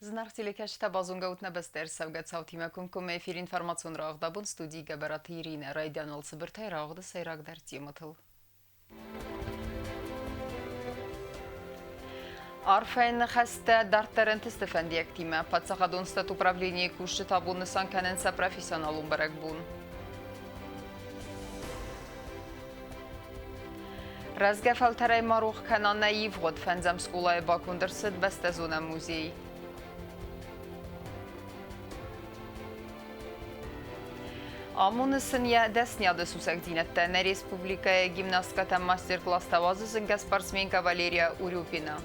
Зынаргъ телекӕсджытӕ, базонгӕ ут нӕ бӕстӕ ӕрцӕугӕ цаутимӕ комкоммӕ эфир информацион рауагъд абон студийы Гӕбӕраты Иринӕ. Райдиан уал цыбыртӕй рауагъды сӕйрагдӕр темӕтыл. Арфӕйы ныхӕстӕ дарддӕр ӕнтысты фӕндиӕгтимӕ. Паддзахадон статуправленийы кусджытӕ абон нысан кӕнынц сӕ профессионалон бӕрӕгбон. Рӕзгӕ фӕлтӕрӕй ма рох кӕна нӕ ивгъуыд фӕндзӕм скъолайы баконд ӕрцыд бӕстӕзонӕн музей. Амоны сын йӕ дӕсниады сусӕгдзинӕдтӕ нӕ республикӕйы гимнасткӕтӕм мастер-класстӕ уадзы зынгӕ спортсменкӕ Валерия Урюпина.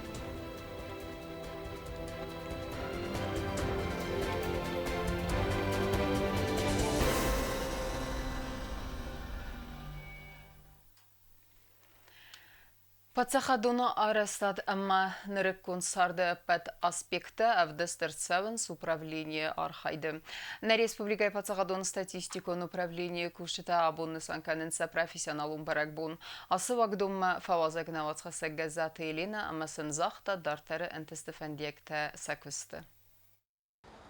Паддзахадон арӕзтад ӕмӕ нырыккон царды ӕппӕт аспекттӕ ӕвдыст ӕрцӕуынц управленийы архайды. Нӕ республикӕйы паддзахадон статистикон управленийы кусджытӕ абон нысан кӕнынц сӕ профессионалон бӕрӕгбон. Ацы уагдонмӕ фӕуазӕг нӕ уацхӕссӕг Гӕззаты Еленӕ ӕмӕ сын загъта дарддӕры ӕнтысты фӕндиӕгтӕ сӕ куысты.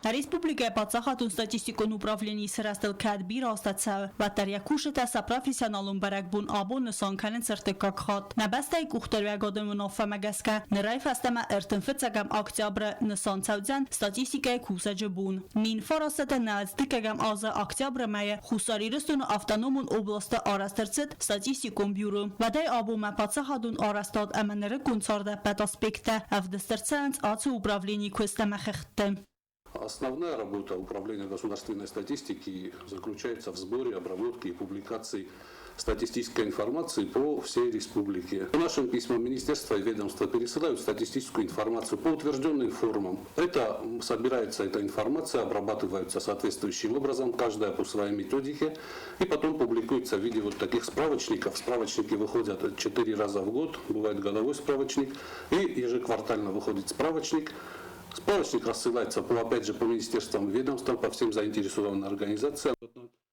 Республикӕйы паддзахадон статистикон управленийы сырӕзтыл кӕд бирӕ азтӕ цӕуы, уӕддӕр йӕ кусджытӕ сӕ профессионалон бӕрӕгбон абон нысан кӕнынц ӕртыккаг хатт. Нӕ бӕстӕйы къухдариуӕгадон уынаффӕмӕ гӕсгӕ, нырӕй фӕстӕмӕ 35-ӕм октябры нысан цӕудзӕн статистикӕйы кусӕджы бон. 1995 азы октябры мӕйы Хуссар Ирыстоны автономон областы арӕзт ӕрцыд статистикон бюро. Уӕдӕй абонмӕ паддзахадон арӕзтад ӕмӕ нырыккон царды ӕппӕт аспекттӕ ӕвдыст ӕрцӕуынц ацы управленийы куыст ӕмӕ хыгъдты. Основная работа Управления государственной статистики заключается в сборе, обработке и публикации статистической информации по всей республике. По нашим письмам министерства и ведомства пересылают статистическую информацию по утвержденным формам. Это собирается эта информация, обрабатывается соответствующим образом, каждая по своей методике, и потом публикуется в виде вот таких справочников. Справочники выходят 4 раза в год, бывает годовой справочник, и ежеквартально выходит справочник. Справочник рассылается, по, опять же, по министерствам, ведомствам, по всем заинтересованным организациям.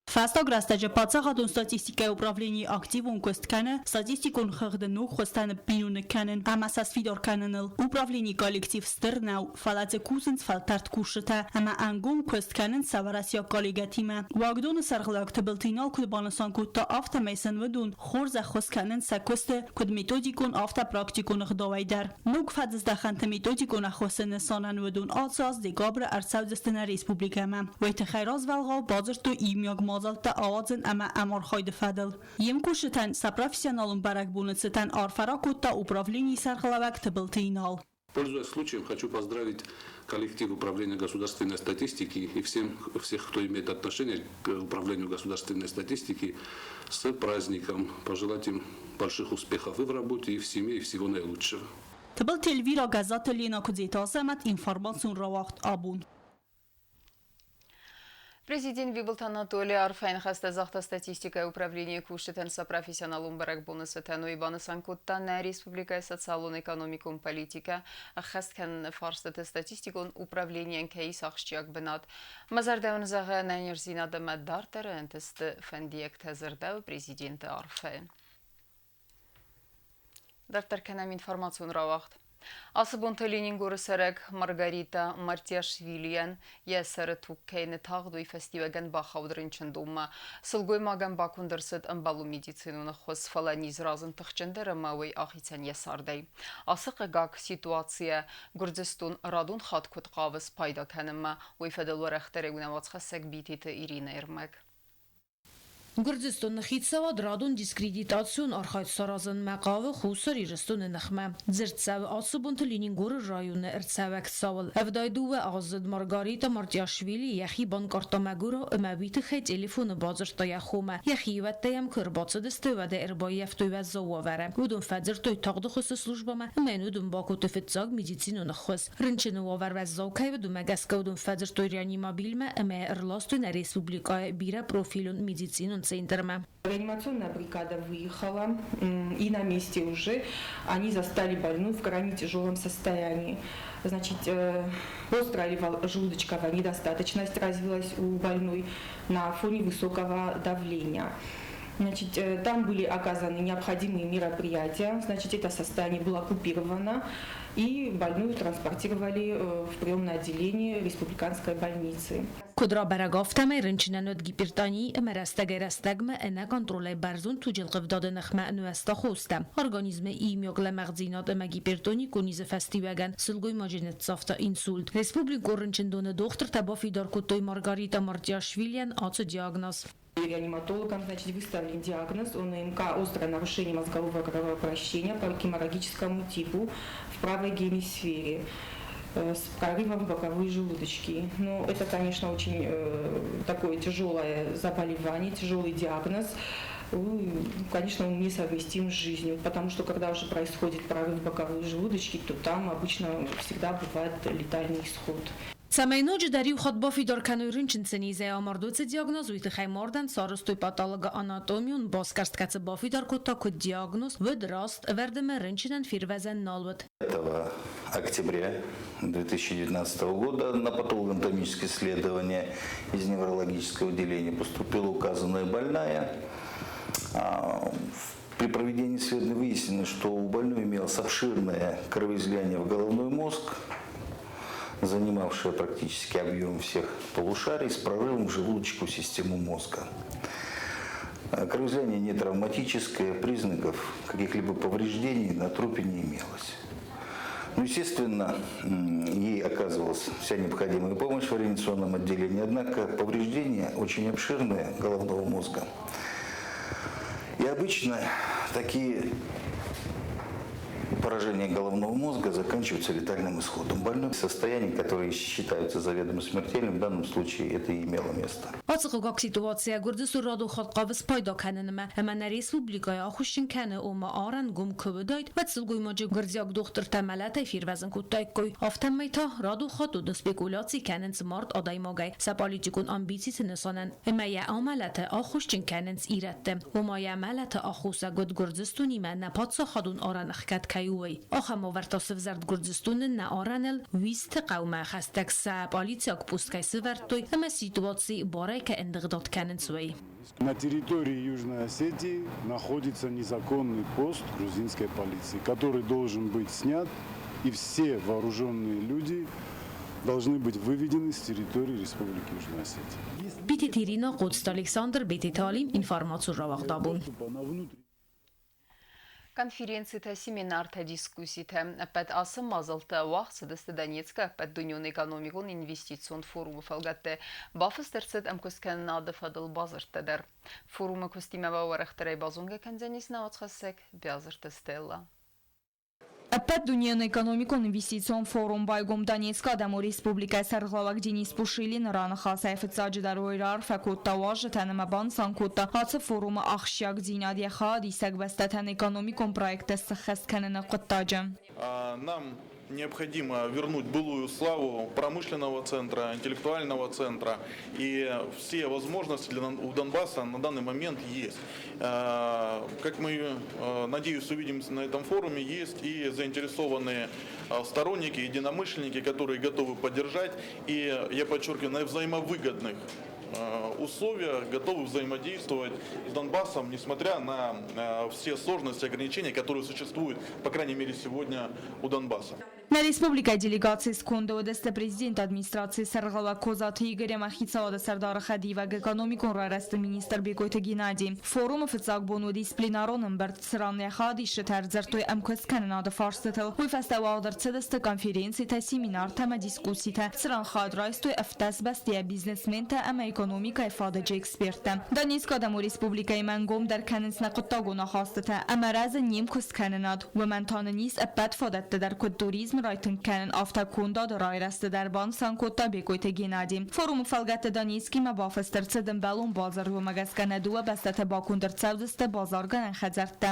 Фӕстаг рӕстӕджы паддзахадон статистикӕйы управленийы активон куыст кӕны статистикон хыгъды ног хуызтӕ ныббиноныг кӕнын ӕмӕ сӕ сфидар кӕныныл. Управленийы коллектив стыр нӕу, фӕлӕ дзы кусынц фӕлтӕрд кусджытӕ ӕмӕ ӕнгом куыст кӕнынц сӕ уӕрӕсейаг коллегӕтимӕ. Уагдоны сӕргълӕууӕг Тыбылты Инал куыд банысан кодта, афтӕмӕй сын уыдон хорз ӕххуыс кӕнынц сӕ куысты куыд методикон, афтӕ практикон ӕгъдауӕй дӕр. Ног фӕдыздӕхӕнты методикон ӕххуысы нысанӕн уыдон ацы аз декабры ӕрцӕудзысты нӕ республикӕмӕ. Уый тыххӕй развӕлгъау бадзырдтой иумиаг мадзӕлттӕ ауадзын ӕмӕ ӕмархайды фӕдыл. Йе мкусджытӕн сӕ профессионалон бӕрӕгбоны цытӕн арфӕ ракодта управленийы сӕргълӕууӕг Тыбылты Инал. Пользуясь случаем, хочу поздравить коллектив Управления государственной статистики и всем, всех, кто имеет отношение к Управлению государственной статистики, с праздником. Пожелать им больших успехов и в работе, и в семье, и всего наилучшего. Тыбылты Эльвира, Гӕззаты Лена, Куыдзеты Азӕмӕт, информацион рауагъд абон. Президент Бибылты Анатолий арфӕйы ныхӕстӕ загъта статистикӕйы управленийы кусджытӕн сӕ профессионалон бӕрӕгбоны цытӕн. Уый банысан кодта, нӕ республикӕйы социалон-экономикон политикӕ ӕххӕст кӕныны фарстыты статистикон управленийӕн кӕй ис ахсджиаг бынат. Мӕ зӕрдӕ уын зӕгъы ӕнӕниздзинад ӕмӕ дарддӕры ӕнтысты фӕндиӕгтӕ, дзырдӕуы президенты арфӕйы. Дарддӕр кӕнӕм информацион рауагъд. Ацы бонты Ленингоры цӕрӕг Маргарита Мартиашвилийӕн йӕ сӕры туг кӕй нытагъд, уый фӕстиуӕгӕн бахауд рынчындонмӕ. Сылгоймагӕн баконд ӕрцыд ӕмбӕлон медицинон ӕххуыс, фӕлӕ низ разынд тыхджындӕр ӕмӕ уый ахицӕн йӕ цардӕй. Ацы хъыгаг ситуацийӕ Гуырдзыстон радон хатт куыд хъавы спайда кӕнынмӕ, уый фӕдыл уӕрӕхдӕрӕй у нӕ уацхӕссӕг Битеты Иринӕйы ӕрмӕг. Гуырдзыстоны хицауад радон дискредитацион архайд саразынмӕ хъавы Хуссар Ирыстоны ныхмӕ. Дзырд цӕуы ацы бонты Ленингоры районы ӕрцӕуӕг цауыл. 72 аздзыд Маргарита Мартъиашвили йӕхи банкъардта мӕгуырау ӕмӕ уый тыххӕй телефоны бадзырдта йӕ хомӕ. Йӕ хиуӕттӕ йӕм куы ӕрбацыдысты, уӕд ӕй ӕрбаййӕфтой уӕззау уавӕры. Уыдон фӕдзырдтой тагъд ӕххуысы службӕмӕ ӕмӕ йын уыдон бакодтой фыццаг медицинон ӕххуыс. Рынчыны уавӕр уӕззау кӕй уыд, уымӕ гӕсгӕ уыдон фӕдзырдтой реанимобильмӕ ӕмӕ ӕрластой нӕ республикӕйы бирӕпрофилон медицинон центрмӕ. Реанимационная бригада выехала, и на месте уже они застали больную в крайне тяжелом состоянии. Значит, острая желудочковая недостаточность развилась у больной на фоне высокого давления. Значит, там были оказаны необходимые мероприятия, значит, это состояние было купировано, и больную транспортировали в приемное отделение республиканской больницы. Куыд рабӕрӕг, афтӕмӕй рынчынӕн уыд гипертони ӕмӕ рӕстӕгӕй-рӕстӕгмӕ ӕнӕ контролӕй бӕрзонд туджы ӕлхъывдады ныхмӕ нуӕзта хостӕ. Организмы иумиаг лӕмӕгъдзинад ӕмӕ гипертоникон низы фӕстиуӕгӕн сылгоймаджы ныццавта инсульт. Республикон рынчындоны дохтыртӕ бафидар кодтой Маргарита Мартиашвилийӕн ацы диагноз. Реаниматологам, значит, выставлен диагноз ОНМК «Острое нарушение мозгового кровообращения по геморрагическому типу в правой гемисфере с прорывом в боковые желудочки». Ну, это, конечно, очень такое тяжелое заболевание, тяжелый диагноз. Конечно, он несовместим с жизнью, потому что когда уже происходит прорыв в боковые желудочки, то там обычно всегда бывает летальный исход. Цӕмӕй ноджыдӕр иу хатт бафидар кӕной рынчын цы низӕй амард, уыцы диагноз, уый тыххӕй мардӕн сарӕзтой патологоанатомион басгӕрст, кӕцы бафидар кодта, куыд диагноз уыд раст ӕвӕрд ӕмӕ рынчынӕн фервӕзӕн нал уыд. 5 октября 2019 года на патологоанатомическое исследование из неврологического отделения поступила указанная больная. При проведении исследования выяснилось, что у больной имелось обширное кровоизлияние в головной мозг, занимавшее практически объем всех полушарий с прорывом в желудочковую систему мозга. Кровоизлияние не травматическое, признаков каких-либо повреждений на трупе не имелось. Естественно, ей оказывалась вся необходимая помощь в реанимационном отделении, однако повреждения очень обширные головного мозга. И обычно такие поражения головного мозга заканчиваются летальным исходом. Больной в состоянии, которое считаются заведомо смертельным, в данном случае это и имело место. Ацы хъыгаг ситуацийӕ Гуырдзыстон радон хатт хъавы спайда кӕнынмӕ ӕмӕ нӕ республикӕйы ахуыссын кӕны, ома арӕн гом куы уыдаид, уӕд сылгоймаджы гуырдзиаг дохтыртӕ мӕлӕтӕй фервӕзын кодтаиккой. Афтӕмӕй та радон хатт уыдон спекуляци кӕнынц мард адӕймагӕй сӕ политикон амбициты нысанӕн ӕмӕ йӕ амӕлӕты аххосджын кӕнынц ирӕтты, ома йӕ мӕлӕты аххосаг уыд Гуырдзыстонимӕ нӕ паддзахадон арӕн ӕхгӕд кӕй у, уый. Ахӕм уавӕр та сывзӕрд Гуырдзыстоны нӕ арӕныл Уисты хъӕумӕ хӕстӕг сӕ пъӕлицӕйаг пост кӕй сывӕрдтой ӕмӕ ситуаци барӕй кӕй ӕндыгъдад кӕнынц, уый. На территории Южной Осетии находится незаконный пост грузинской полиции, который должен быть снят, и все вооруженные люди должны быть выведены с территории Республики Южная Осетия. Битеты Иринӕ, Хъоцты Александр, Бететы Алим, информацион рауагъдабон. Конференцитӕ, семинартӕ, дискусситӕ. Ӕппӕт ацы мадзӕлттӕ уагъд цыдысты Донецкы ӕппӕтдунеон экономикон инвестицион форумы фӕлгӕтты. Бафыст ӕрцыд ӕмкуысткӕнынады фӕдыл бадзырдтӕ дӕр. Форумы куыстимӕ уӕрӕхдӕрӕй базонгӕ кӕндзӕнис нӕ уацхӕссӕг Биазырты Стелла. Ӕппӕтдунейон экономикон инвестицион форум байгом Донецкы Адӕмон Республикӕйы сӕргълӕууӕг Денис Пушилины раныхасӕй. Фыццаджыдӕр уый раарфӕ кодта уазджытӕн ӕмӕ банысан кодта ацы форумы ахсджиагдзинад йӕ хайадисӕг бӕстӕтӕн экономикон проекттӕ сыххӕст кӕныны хъуыддаджы. Нам необходимо вернуть былую славу промышленного центра, интеллектуального центра. И все возможности у Донбасса на данный момент есть. Как мы, надеюсь, увидим на этом форуме, есть и заинтересованные сторонники, единомышленники, которые готовы поддержать. И, я подчеркиваю, на взаимовыгодных условиях готовы взаимодействовать с Донбассом, несмотря на все сложности, ограничения, которые существуют, по крайней мере, сегодня у Донбасса. Нӕ республикӕйы делегацийы сконды уыдысты президенты администрацийы сӕргълӕууӕг Козаты Игорь ӕмӕ хицауады сӕрдары хӕдивӕг, экономикон райрӕзты министр Бекъойты Геннадий. Форумы фыццаг бон уыдис пленарон ӕмбырд, цыран йӕ хайадисджытӕ ӕрдзырдтой ӕмкуысткӕнынады фарстытыл. Уый фӕстӕ уагъд ӕрцыдысты конференцитӕ, семинартӕ ӕмӕ дискусситӕ, цыран хайад райстой 17 бӕстӕйӕ бизнесментӕ ӕмӕ экономикӕйы фадыджы эксперттӕ. Донецкы Адӕмон Республикӕимӕ ӕнгомдӕр кӕнынц нӕ хъуыддагон ахастытӕ ӕмӕ рӕзы не мкуысткӕнынад. Уымӕн та нын ис ӕппӕт фадӕттӕ дӕр куыд туризм райтынг кӕнын, афтӕ кондады райрӕзты дӕр, банысан кодта Бекъойты Геннадий. Форумы фӕлгӕтты Донецкимӕ бафыст ӕрцыд ӕмбӕлон бадзырд, уымӕ гӕсгӕ нӕ дыууӕ бӕстӕтӕ баконд ӕрцӕудзысты базаргӕнӕн хӕдзӕрттӕ.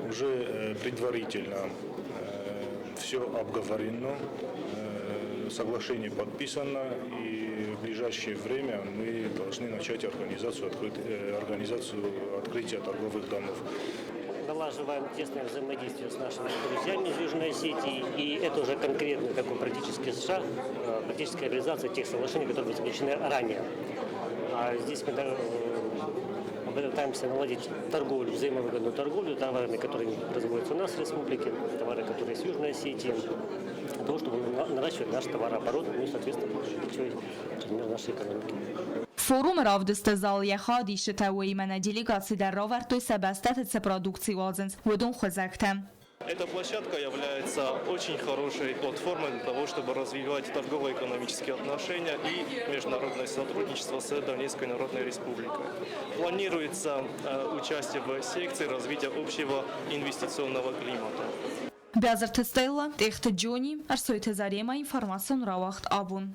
Уже предварительно все обговорено, соглашение подписано, и в ближайшее время мы должны начать организацию открытия торговых домов. Налаживаем тесное взаимодействие с нашими друзьями из Южной Осетии, и это уже конкретный такой практический шаг, практическая реализация тех соглашений, которые были заключены ранее. А здесь мы пытаемся наладить торговлю, взаимовыгодную торговлю товарами, которые производятся у нас в республике, товары, которые есть в Южной Осетии, для того, чтобы наращивать наш товарооборот, ну и, соответственно, увеличивать размер нашей экономики. Форумы равдысты зал йӕ хайадисджытӕ, уыимӕ нӕ делегаци дӕр равӕрдтой сӕ бӕстӕты цы продукци уадзынц, уыдон хуызӕгтӕ. Эта площадка является очень хорошей платформой для того, чтобы развивать торгово-экономические отношения и международное сотрудничество с Донецкой Народной Республикой. Планируется участие в секции развития общего инвестиционного климата. Бязырты Стелла, Тъехты Джони, Ӕрсойты Заремӕ, информацион рауагъд Абон.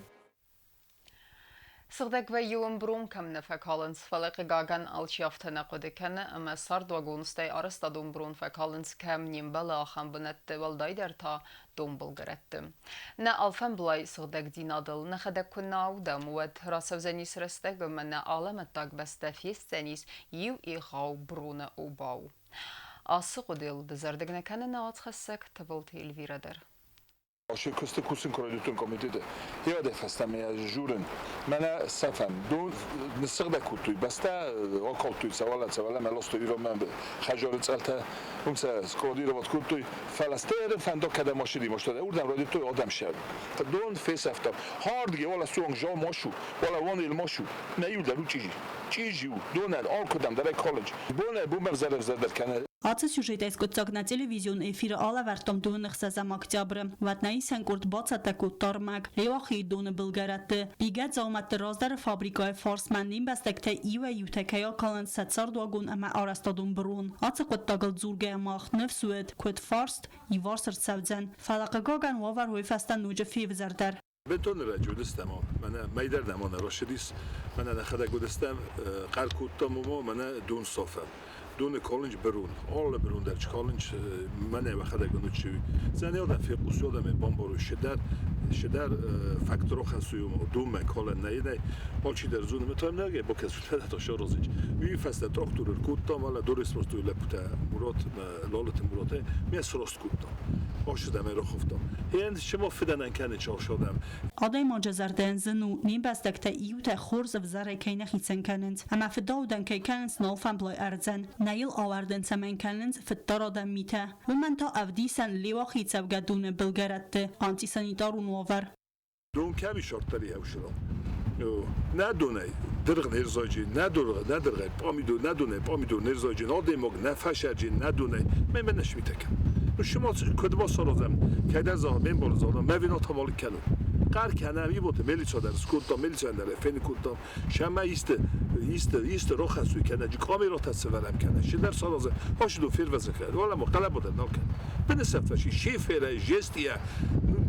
Сыгъдӕг вӕййы уым брон кӕм нӕ фӕкалынц, фӕлӕ хъыгагӕн алчи афтӕ нӕ хъуыды кӕны ӕмӕ цардуагон, стӕй арӕзтадон брон фӕкалынц кӕм не мбӕлы, ахӕм бынӕтты, уӕлдайдӕр та донбылгӕрӕтты. Нӕ алфӕмблай сыгъдӕгдзинадыл нӕхӕдӕг куы нӕ аудӕм, уӕд рацӕудзӕнис рӕстӕг ӕмӕ нӕ алӕмӕттаг бӕстӕ фестдзӕнис иу егъау броны обау. Ацы хъуыдыйыл дызӕрдыг нӕ кӕны нӕ уацхӕссӕг Тыбылты Эльвирӕ дӕр. Куысты кусын куы райдыдтон комитеты, уӕдӕй фӕстӕмӕ ӕз журын, мӕнӕ сӕфӕм, дон ныссыгъдӕг кодтой, бӕстӕ акалдтой цӕвӕлӕ, цӕвӕлӕ мӕ ластой Иронмӕ хӕдзары цъӕлтӕ, уым сӕ складировать кодтой, фӕлӕ стӕй фӕндаг кӕдӕм ацыди, уырдӕм райдыдтой адӕм сӕ. Дон фесӕфта. Хардге, вала суанг жа машу, вала ванил машу, нӕ иу дӕр у чъизи. Чъизи у, донӕн алкуыдӕм дӕр колледж. Бонӕй бонмӕ ӕвзӕр-ӕвзӕрдӕр кӕны. Ацы сюжетӕй скъуыддзаг нӕ телевизион эфиры алӕвӕрдтам 26 октябры. Уӕд нӕ исӕн къорд бацӕттӕ кодта ӕрмӕг Леуахийы доны былгӕрӕтты. Бигӕ дзаумӕтты раздӕры фабрикӕйы фарсмӕ не мбӕстӕгтӕй иуӕй-иутӕ кӕй акалынц сӕ цардуагон ӕмӕ арӕзтадон бырон. Ацы хъуыддагыл дзургӕйӕ мах ныфс уыд, куыд фарст иуварс ӕрцӕудзӕн, фӕлӕ хъыгагӕн уавӕр уый фӕстӕ ноджы февзӕрдӕр. Бынтон ӕрӕджы уыдыстӕм, мӕнӕ мӕйдӕр нӕм ӕрӕссыдис, мӕнӕ нӕхӕдӕг уыдыстӕм, хъӕр кодтам уымӕ, мӕнӕ дон сафӕм. Доны колледж бырун, алы бырун дӕр колледж мӕнӕ уӕхӕдӕг уынут. Зӕнӕ фехъусодӕм бамбаруй шидӕр, шидӕр факторо хӕсуй донмӕ калӕн нӕй, алчидӕр зоны, мытам нӕге бакӕсут та шорозич. Уый фӕстӕ трактор кодтам, ала дорисмостой лӕппутӕ Мурат, Лалыты Муратӕй, ми ezt рост кодтам. Ашыдӕм ӕраховтам. Ен шыма фыдӕнӕн кӕны чашадӕм. Адӕймаджы зӕрдӕйӕн зын у, не мбӕстӕгтӕ иутӕ хорз ӕвзӕрӕй кӕй нӕ хицӕн кӕнынц ӕмӕ фыдаудӕн кӕй кӕнынц налфӕмблай ӕрдзӕн, нӕ йыл ауӕрдын цӕмӕн кӕнынц фыддӕр митӕ. Уымӕн та ӕвдисӕн Леуахийы цӕугӕдоны былгӕрӕтты антисанитарон уавӕр. Дон кӕм ис арддӕр ӕвсырон? Нӕ донӕй дыргъ не рзайджи, нӕ дыргъ, нӕ дыргъӕй пъамидор, нӕ донӕй пъамидор не рзайджи, адӕймаг нӕ фӕсӕрджи, нӕ донӕй. Мӕ мӕ нӕ кӕн. Ну шума куыд басаразӕм, кӕйдӕр зӕгъа, ме мбалы зӕгъа, мӕ вино тамалы кӕнын. Хъӕр кӕнӕм, иботы милица дӕр скодтам, милица дӕр фены кодтам. Шӕмӕ исты, исты, исты рохӕсуй кӕнӕ, камератӕ сӕвӕрӕм кӕнӕ, шидӕр саразӕ, ашидо фервӕзы кӕн, уӕлӕ ма хъӕлӕба дӕр нал кӕн. Бынысӕфтӕ шеферӕй, жестия,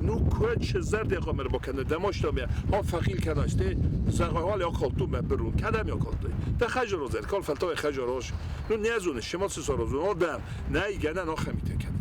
ну куыд зӕрдӕ къамер бакӕны, дӕмаштамӕ, ha фӕхъил кӕнай, сте зӕгъа, акалдту мӕ бырун, кӕдӕм акалдтай? Дӕ хӕжарозер, кал фӕлтау хӕжарош. Ну не зоны, шима цы саразун, адӕм, нӕй гӕнӕн ахӕмитӕ кӕнын.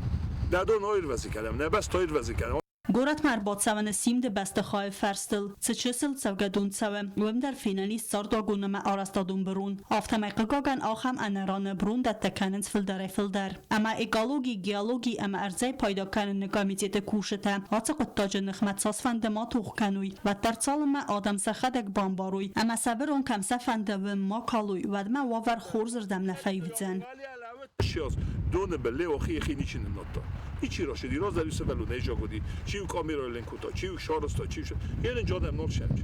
Нӕ дон аирвӕзын кӕнӕм, нӕ бӕстӕ аирвӕзын кӕнӕм. Горӕтмӕ ӕрбацӕуӕны Симды бӕстыхайы фӕрстыл цы чысыл цӕугӕдон цӕуы, уым дӕр фенӕн ис цардуагон ӕмӕ арӕзтадон бырон. Афтӕмӕй, хъыгагӕн, ахӕм ӕнӕраны брондӕттӕ кӕнынц фылдӕрӕй-фылдӕр. Ӕмӕ экологи, геологи ӕмӕ ӕрдзӕй пайда кӕныны комитеты кусджытӕ ацы хъуыддаджы ныхмӕ цасфӕнды ма тох кӕной, уӕддӕр цалынмӕ адӕм сӕхӕдӕг бамбарой ӕмӕ сӕ бырон кӕм сӕ фӕнды, уым ма калой, уӕдмӕ уавӕр хорзырдӕм нӕ фӕивдзӕн. Доны был Леуахи ничи ныннадта. Ничи рашиди, раздӕр сывӕллон ӕзагоди, чи камерайы кодта, чи сарӕзта, чи Йӕ джадӕм нал сӕмч.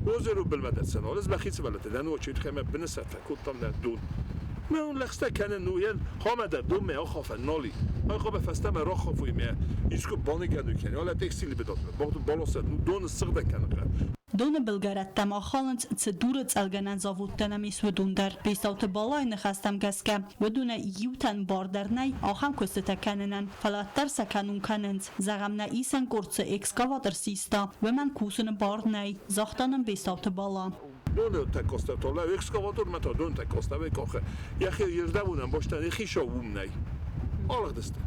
Озеру былмӕ дӕтсӕн, алыз мӕхи сывӕллӕттӕ, нӕ ну чи тхӕмӕ бынысӕфтӕ кодтам нӕ дон. Мӕ лӕгъстӕ кӕнын ну йӕн хамӕдӕр донмӕ ахафӕн нали. Айхъабӕ фӕстӕмӕ рахафуй мӕ искуы баныгӕнуй кӕны, алӕ текстили бедатмӕ, баласа доны сыгъдӕг кӕны. Доны былгӕрӕттӕм ахалынц, цы дуры цъӕлгӕнӕн заводтӕ нӕм ис, уыдон дӕр. Бестауты Балайы ныхӕстӕм гӕсгӕ, уыдонӕй иутӕн бар дӕр нӕй ахӕм куыстытӕ кӕнынӕн, фӕлӕ уӕддӕр сӕ кӕнон кӕнынц. Зӕгъӕм, нӕ исӕн къорд цы экскаватор систа, уымӕн кусыны бар нӕй, загъта нын Бестауты Бала. Доны тӕккастӕ экскаватор мӕ та дон тӕккастӕ кахы. Йӕхи ердӕвонӕн бастӕн йӕхи уым нӕй. Алыгъдысты.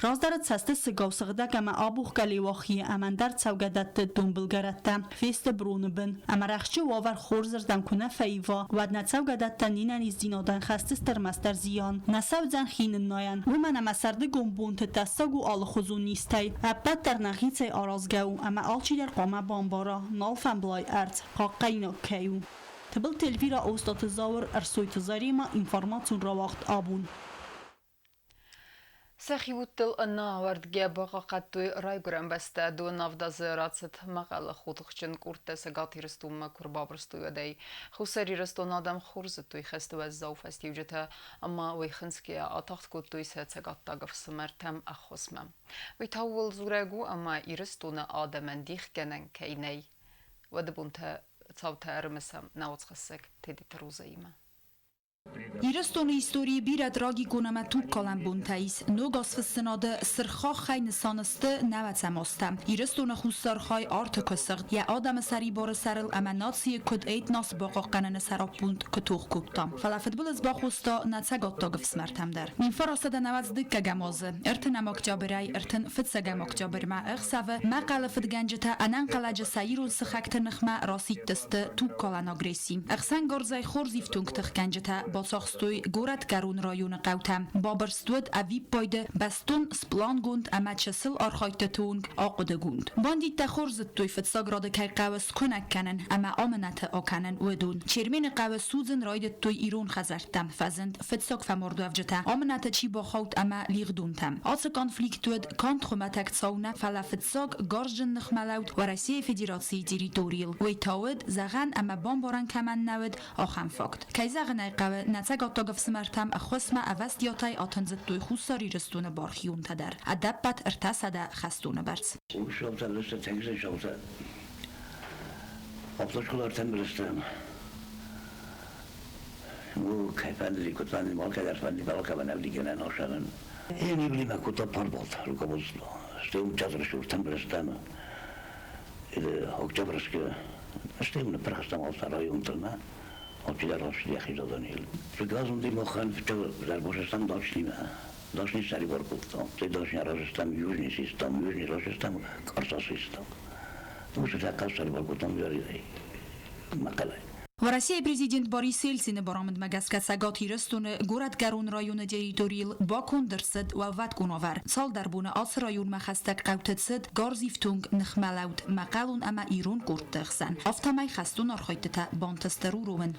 Раздӕры цӕсты сыгау сыгъдӕг ӕмӕ абухгӕ Леуахийы ӕмӕ ӕндӕр цӕугӕдӕтты донбылгӕрӕттӕ фесты броны бын. Ӕмӕ рӕхджы уавӕр хорзырдӕм куы нӕ фӕива, уӕд нӕ цӕугӕдӕттӕ не нӕниздзинадӕн хӕсдзысты ӕрмӕстдӕр зиан. Нӕ цӕудзӕн хи ныннайӕн, уымӕн ӕмӕ сӕрдыгон бонты тӕссаг у алыхуызон низтӕй. Ӕппӕт дӕр нӕхицӕй аразгӕ у ӕмӕ алчидӕр хъуамӕ бамбара, нал фӕмблай ӕрдз хъахъхъӕнинаг кӕй у. Тыбылты Эльвира, Остъаты Зауыр, Ӕрсойты Заремӕ, информацион рауагъд абон. Сӕхи удтыл ӕнӕауӕрдгӕ бахъахъхъӕдтой райгуырӕн бӕстӕ. Донавдадзы рацыд Мӕхъӕлы хотыхджын къордтӕ Цӕгат Ирыстонмӕ куы ӕрбабырстой, уӕдӕй. Хуссар Ирыстоны адӕм хорз зыдтой хӕсты уӕззау фӕстиуджытӕ ӕмӕ уый хынцгӕйӕ атагъд кодтой сӕ цӕгаттаг ӕфсымӕртӕм ӕххуысмӕ. Уый та ууыл дзурӕг у, ӕмӕ Ирыстоны адӕмӕн дихгӕнӕн кӕй нӕй. Уӕды бонтӕ цаутӕ ӕрымысӕм нӕ уацхӕссӕг Тедеты Розӕимӕ. Ирыстоны историйы бирӕ трагикон ӕмӕ тугкалӕн бонтӕ ис. Ног азфыссынады сырх хаххӕй нысан сты нӕуӕдзӕм азтӕ. Ирыстоны хуссар хай арты куы сыгъд, йӕ адӕмы сӕрибары сӕрыл ӕмӕ нацийы куыд этнос бахъахъхъӕныны сӕраппонд куы тох кодта. Фӕлӕ фыдбылыз бахоста нӕ цӕгаттаг ӕфсымӕртӕм дӕр. 1909 дыккӕгӕм азы ӕртынӕм октябрӕй ӕртын фыццӕгӕм октябрьмӕ ӕхсӕвы Мӕхъӕлы фыдгӕнджытӕ ӕнӕнхъӕлӕджы сӕ ирон сыхӕгты ныхмӕ расидтысты тугкалӕн агресси. Ӕхсӕнгарзӕй хорз ифтонг тыхгӕнджытӕ бацахстой горӕтгӕрон районы хъӕутӕ. Бабырст уыд ӕвиппайды бӕстон сплангонд ӕмӕ чысыл архайдтыты онг ахъуыдыгонд. Бандиттӕ хорз зыдтой, фыццаг рады кӕй хъӕуы скуынӕг кӕнын ӕмӕ амынӕты акӕнын, уыдон. Чермены хъӕуы судзын райдыдтой ирон хӕдзӕрттӕ. Фӕзынд фыццаг фӕмардуӕвджытӕ, амынӕты чи бахауд ӕмӕ лигъдонтӕ. Ацы конфликт уыд канд хуымӕтӕг цау нӕ, фӕлӕ фыццаг гарзджын ныхмӕлӕуд Уӕрӕсейы Федерацийы территорийыл. Уый та уыд, зӕгъӕн ӕмӕ бамбарӕн кӕмӕн нӕ уыд, ахӕм факт. Кӕй зӕгъын ӕй хъӕуы, нӕ цӕгаттаг ӕфсымӕртӕм ӕххуысмӕ ӕвӕстиатӕй атындзыдтой Хуссар Ирыстоны бархионтӕ дӕр, ӕдӕппӕт 300 хӕстоны бӕрц. Или Октябрьская, районтына, Уӕрӕсейы президент Борис Ельцины барамындмӕ гӕсгӕ Цӕгат Ирыстоны горӕтгӕрон районы территорийыл баконд ӕрцыд уӕлвӕткон уавӕр. Цалдӕр боны ацы районмӕ хӕстӕг хъӕуты цыд гӕрзифтонг ныхмӕлӕуд мӕхъӕлон ӕмӕ ирон къордты хсӕн. Афтӕмӕй хӕстон архайдтытӕ бантыст ӕруромын.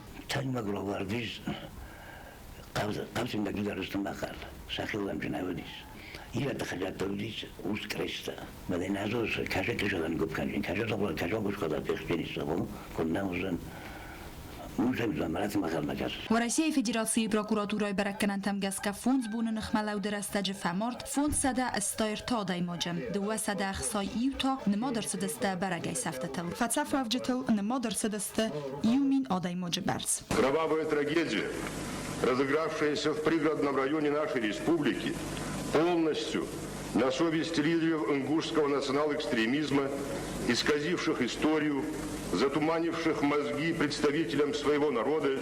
Уӕрӕсейы Федерацийы прокуратурӕйы бӕрӕггӕнӕнтӕм гӕсгӕ фондз боны ныхмӕлӕуды рӕстӕджы фӕмард 583 адӕймаджы, 261 та нымад ӕрцыдысты бӕрӕгӕй сӕфтытыл. Фӕцӕфуӕвджытыл нымад ӕрцыдысты 1000 адӕймаджы бӕрц. Кровавая трагедия, разыгравшаяся в пригородном районе нашей республики, полностью на совести лидеров ингушского национал-экстремизма, исказивших историю, затуманивших мозги представителям своего народа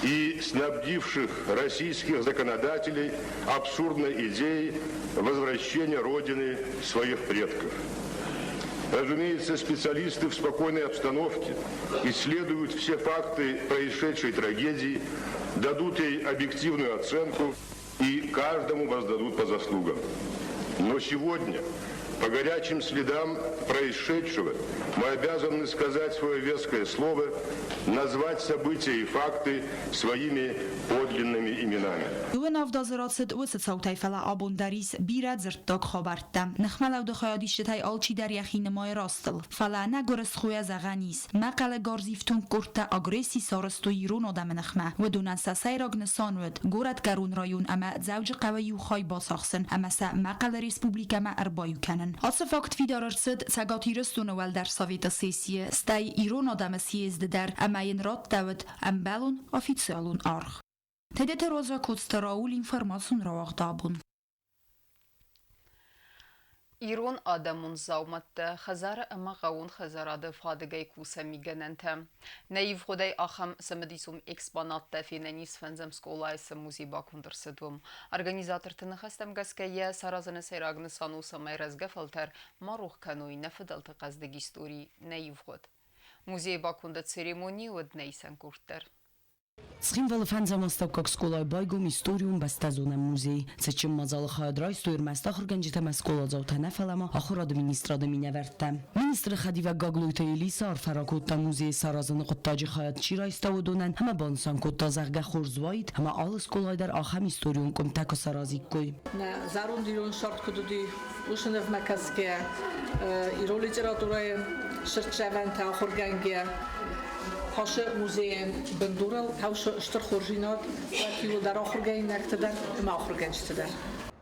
и снабдивших российских законодателей абсурдной идеей возвращения родины своих предков. Разумеется, специалисты в спокойной обстановке исследуют все факты происшедшей трагедии, дадут ей объективную оценку и каждому воздадут по заслугам. Но сегодня, по горячим следам происшедшего, мы обязаны сказать свое веское слово, назвать события и факты своими подлинными именами. Дыууын авд азы рацыд уыцы цаутӕй, фӕлӕ абон дӕр ис бирӕ дзырддаг хабӕрттӕ. Ныхмӕлӕуды хайадисджытӕй алчидӕр йӕхи нымайы растыл. Фӕлӕ ӕнӕ гуырысхойӕ зӕгъӕн ис, мӕхъӕлы гӕрзифтонг къордтӕ агресси сарӕзтой ирон адӕмы ныхмӕ. Уыдонӕн сӕ сӕйраг нысан уыд Горӕтгӕрон район ӕмӕ Дзӕуджыхъӕуы иу хай бацахсын ӕмӕ сӕ Мӕхъӕлы республикӕмӕ ӕрбаиу кӕнын. Ацы факт фидар ӕрцыд Цӕгат Ирыстоны Уӕлдӕр Советы сессийы, стӕй ирон адӕмы съезды дӕр ӕмӕ йын радтӕуыд ӕмбӕлон официалон аргъ. Тедеты Роза Коцты Рауль информацион рауагъд абон. Ирон адӕмон дзаумӕттӕ, хӕдзары ӕмӕ хъӕууон хӕдзарады фадыгӕй кусӕн мигӕнӕнтӕ. Нӕ ивгъуыдӕй ахӕм цымыдисон экспонаттӕ фенӕн ис фӕндзӕм скъолайы цы музей баконд ӕрцыд, уым. Организаторты ныхӕстӕм гӕсгӕ йӕ саразыны сӕйраг нысан у, цӕмӕй рӕзгӕ фӕлтӕр ма рох кӕной нӕ фыдӕлты хъӕздыг истори, нӕ ивгъуыд. Музейы баконды церемони уыд нӕ исӕн къорд дӕр. Цхинвалы фӕндзӕм астӕуккаг скъолайы байгом историон бӕстӕзонӕн музей. Цытджын мадзалы хайад райстой ӕрмӕст ахуыргӕнджытӕ ӕмӕ скъоладзаутӕ нӕ, фӕлӕ ма ахуырады министрады минӕвӕрттӕ. Министры хӕдивӕг Гаглойты Элиса арфӕ ракодта музейы саразыны хъуыддаджы хайад чи райста, уыдонӕн ӕмӕ банысан кодта, зӕгъгӕ, хорз уаид, ӕмӕ алы скъолайы дӕр ахӕм историон къуымтӕ куы саразиккой. Нӕ зӕронд ирон сӕрд куыд уыди, уыцы нывмӕ кӕсгӕ, ирон литературӕйы цыртдзӕвӕнтӕ ахуыргӕнгӕ, Хасы музейӕн бындурыл хаусы стыр хорздзинад иуылдӕр ахуыргӕнинӕгты дӕр ӕмӕ ахуыргӕнджыты дӕр.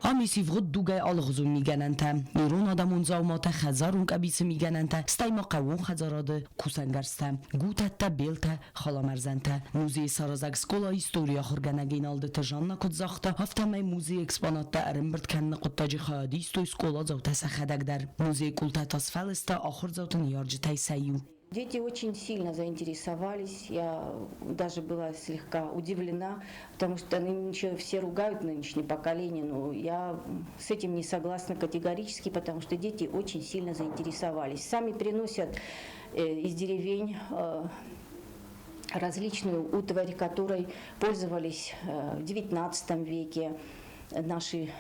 Ам ис ивгъуыд дугӕй алыгъуызон мигӕнӕнтӕ, ирон адӕмон дзауматӕ, хӕдзарон къӕбицы мигӕнӕнтӕ, стӕй ма хъӕууон хӕдзарады кусӕнгӕрзтӕ, гутӕттӕ, белтӕ, халамӕрзӕнтӕ. Музейы саразӕг скъолайы историйы ахуыргӕнӕг Еналдыты Жанна куыд загъта, афтӕмӕй музейы экспонаттӕ ӕрӕмбырд кӕныны хъуыддаджы хайад истой скъоладзаутӕ сӕхӕдӕг дӕр. Музейы къултӕ та сфӕлыста ахуырдзауты ныййарджытӕй сӕ иу. Дети очень сильно заинтересовались. Я даже была слегка удивлена, потому что нынче все ругают нынешнее поколение, но я с этим не согласна категорически, потому что дети очень сильно заинтересовались. Сами приносят из деревень различную утварь, которой пользовались в XIX веке наши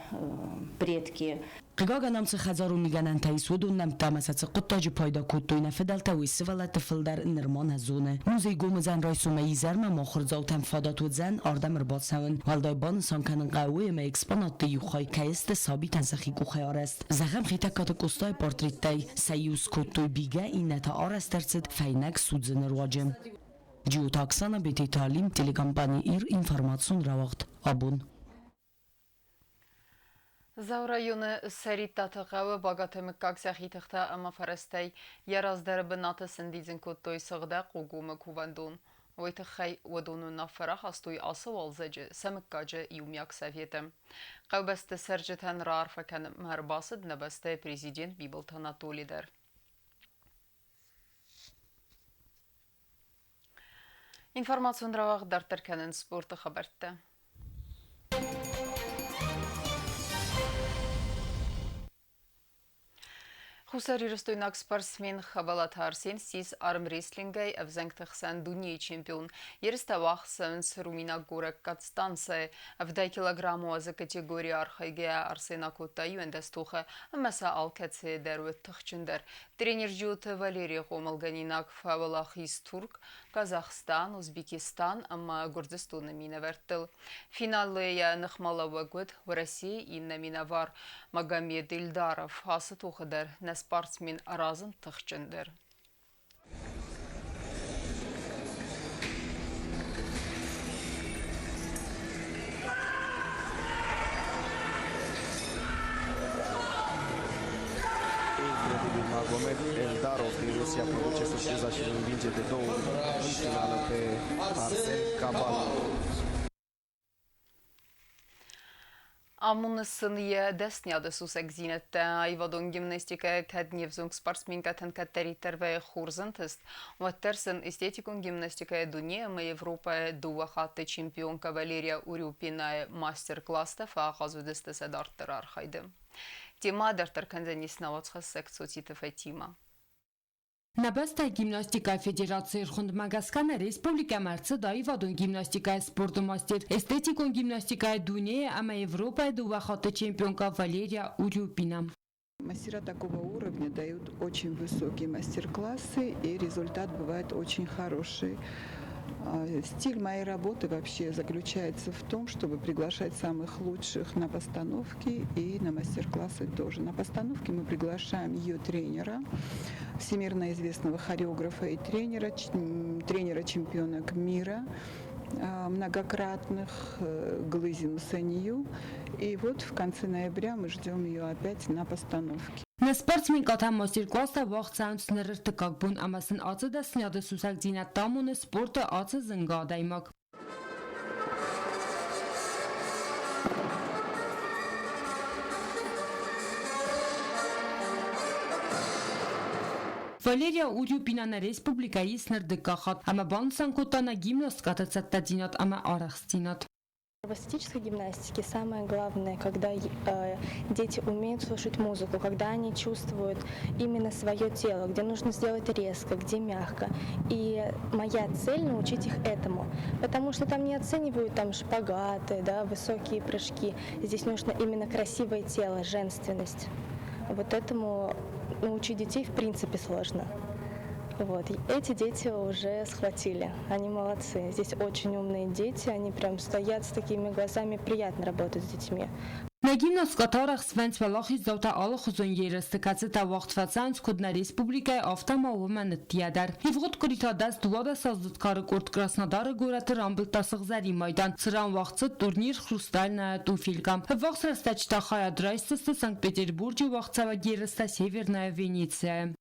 предки. Хъыгагӕн, ам цы хӕдзарон мигӕнӕнтӕ ис, уыдон нӕмттӕ ӕмӕ сӕ цы хъуыддаджы пайда кодтой нӕ фыдӕлтӕ, уый сывӕллӕтты фылдӕр нырма нӕ зоны. Музей гом уыдзӕн райсомӕй изӕрмӕ, махуырдзаутӕм фадат уыдзӕн ардӕм ӕрбацӕуын. Уӕлдай банысан кӕнын хъӕуы, ӕмӕ экспонатты иу хай кӕй сты сабитӕн сӕхи къухӕй арӕзт. Зӕгъӕм, Хетӕгкаты Къостайы портреттӕй сӕ иу скодтой бигӕ, иннӕ та арӕзт ӕрцыд фӕйнӕг судзыны руаджы. Джиоты Оксана, Бететы Алим, телекомпани «Ир», информацион рауагъд «Абон». Дзауы районы Сӕриттаты хъӕуы Багаты мыггаг сӕхи тыхтӕ ӕмӕ фӕрӕзтӕй йӕ раздӕры бынаты сӕндидзын кодтой Сыгъдӕг Хъугомы кувӕндон. Уый тыххӕй уыдон уынаффӕ рахастой ацы уалдзӕджы сӕ мыггаджы иумиаг советы. Хъӕубӕсты цӕрджытӕн раарфӕ кӕнынмӕ ӕрбацыд нӕ бӕстӕйы президент Бибылты Анатоли дӕр. Информацион рауагъд дарддӕр кӕнынц спорты хабӕрттӕ. Хуссарирыстойнаг спортсмен Хӕбӕлаты Арсен ссис армрестлингӕй ӕвзӕнгты хсӕн дунейы чемпион. Ерыстӕ уагъд цӕуынц румынаг горӕт Констанцӕйы. 70 килограммы уӕзы категорийы архайгӕйӕ Арсен акодта 11 тохы ӕмӕ сӕ алкӕцыйы дӕр уыд тыхджындӕр. Тренер Джиоты Валерийы хъомылгӕнинаг фӕуӕлахиз Турк, Казахстан, Узбекистан ӕмӕ Гуырдзыстоны минӕвӕрттыл. Финалы йӕ ныхмӕлӕууӕг уыд Уӕрӕсейы иннӕ минӕвар Магомед Ильдаров. Ацы тохы дӕр нӕ спортсмен разынд тыхджындӕр. Incredibil, Magomed Eldarov din Rusia produce surpriza și îl învinge de două ori în finală pe Arsen Kabalov. Амоны сын йӕ дӕсныйады сусӕгдзинӕдтӕ. Аивадон гимнастикӕйӕ кӕд не взонг спортсменкӕтӕн кӕддӕриддӕр вӕййы хорз ӕнтыст, уӕддӕр сын эстетикон гимнастикӕйӕ дуне ӕмӕ Европӕйы дыууӕ хатты чемпионкӕ Валерия Урюпинайы мастер-класстӕ фӕахъаз уыдысты сӕ дарддӕры архайды. Темӕ дарддӕр кӕндзӕнис нӕ уацхӕссӕг Цоциты Фатимӕ. Нӕ бӕстӕйы гимнастикӕйы федерацийы ӕрхуындмӕ гӕсгӕ нӕ республикӕмӕ ӕрцыд аивадон гимнастикӕйы спорты мастер, эстетикон гимнастикӕйы дунейы ӕмӕ Европӕйы дыууӕ хатты чемпионкӕ Валерия Урюпина. Мастера такого уровня дают очень высокие мастер-классы, и результат бывает очень хороший. Стиль моей работы вообще заключается в том, чтобы приглашать самых лучших на постановки и на мастер-классы тоже. На постановки мы приглашаем ее тренера, всемирно известного хореографа и тренера, тренера чемпионок мира многократных Глызину Санию. И вот в конце ноября мы ждем ее опять на постановке. Нӕ спортсменкӕтӕ мастер-класстӕ уагъд цӕуынц ныр ӕртыккаг бон ӕмӕ сын ацы дӕсныйады сусӕгдзинӕдтӕ амоны спорты ацы зынгӕ адӕймаг. Валерия Урюпина нӕ республикӕйы ис ныр дыккаг хатт ӕмӕ банысан кодта нӕ гимнасткӕты цӕттӕдзинад ӕмӕ арӕхстдзинад. В эстетической гимнастике самое главное, когда дети умеют слушать музыку, когда они чувствуют именно свое тело, где нужно сделать резко, где мягко. И моя цель научить их этому, потому что там не оценивают там шпагаты, да, высокие прыжки. Здесь нужно именно красивое тело, женственность. Вот этому научить детей в принципе сложно. Вот. И эти дети уже схватили, они молодцы. Здесь очень умные дети, они прям стоят с такими глазами, приятно работать с детьми. Нӕ гимнасткӕтӕ арӕх свӕййынц уӕлахиздзаутӕ алыхуызон ерысты, кӕцытӕ уагъд фӕцӕуынц куыд нӕ республикӕйы, афтӕ ма уымӕн ӕддейӕ дӕр. Ивгъуыд къуыри та 12-аздзыд кары къорд Краснодары горӕты рамбылдта сыгъзӕрин майдан, цыран уагъд цыд турнир «Хрустальная туфелька». Ӕввахс рӕстӕджы та хайад райсдзысты Санкт-Петербурджы уагъдцӕуӕг ерыстӕ «Северная Венеция».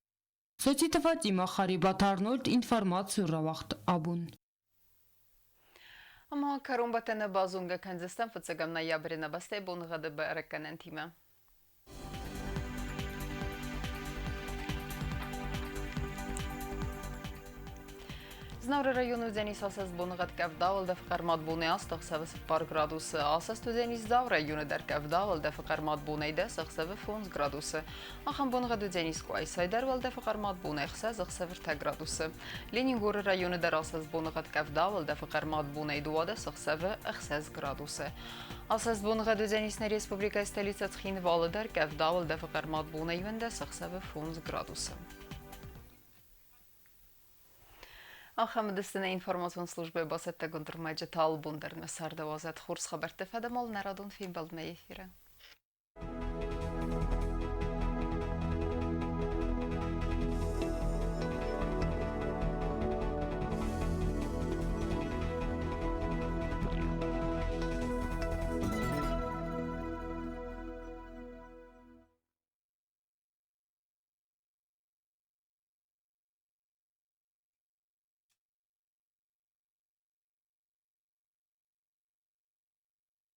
Сотиты Фатимӕ, Харебаты Арнольд, информацийы рауагъд абон. Ӕмӕ кӕронбӕттӕны базонгӕ кӕндзыстӕм фыццӕгӕм ноябры нӕ бӕстӕйы боныгъӕды бӕрӕггӕнӕнтимӕ. Знауыры районы уыдзӕнис асӕст боныгъӕд къӕвда, уӕлдӕфы хъӕрмад бонӕй 8 ӕхсӕвы 4 градусы. Асӕст уыдзӕнис Дзауы районы дӕр къӕвда, уӕлдӕфы хъӕрмад бонӕй 10 ӕхсӕвы 5 градусы. Ахӕм боныгъӕд уыдзӕнис Къуайсайы дӕр уӕлдӕфы хъӕрмад бонӕй 6 ӕхсӕвы 3 градусы. Ленингоры районы дӕр асӕст боныгъӕд къӕвда, уӕлдӕфы хъӕрмад бонӕй 12 ӕхсӕвы 6 градусы. Асӕст боныгъӕд уыдзӕнис нӕ республикӕйы столицӕ Цхинвалы дӕр къӕвда, уӕлдӕфы хъӕрмад бонӕй 11 ӕхсӕвы 5 градусы. Ахӕм уыдысты нӕ информацион службӕйы бацӕттӕгонд ӕрмӕджытӕ алыбон дӕр нӕ цардауадзӕд хорз хабӕртты фӕдӕмал нӕ радон фембӕлдмӕ эфиры.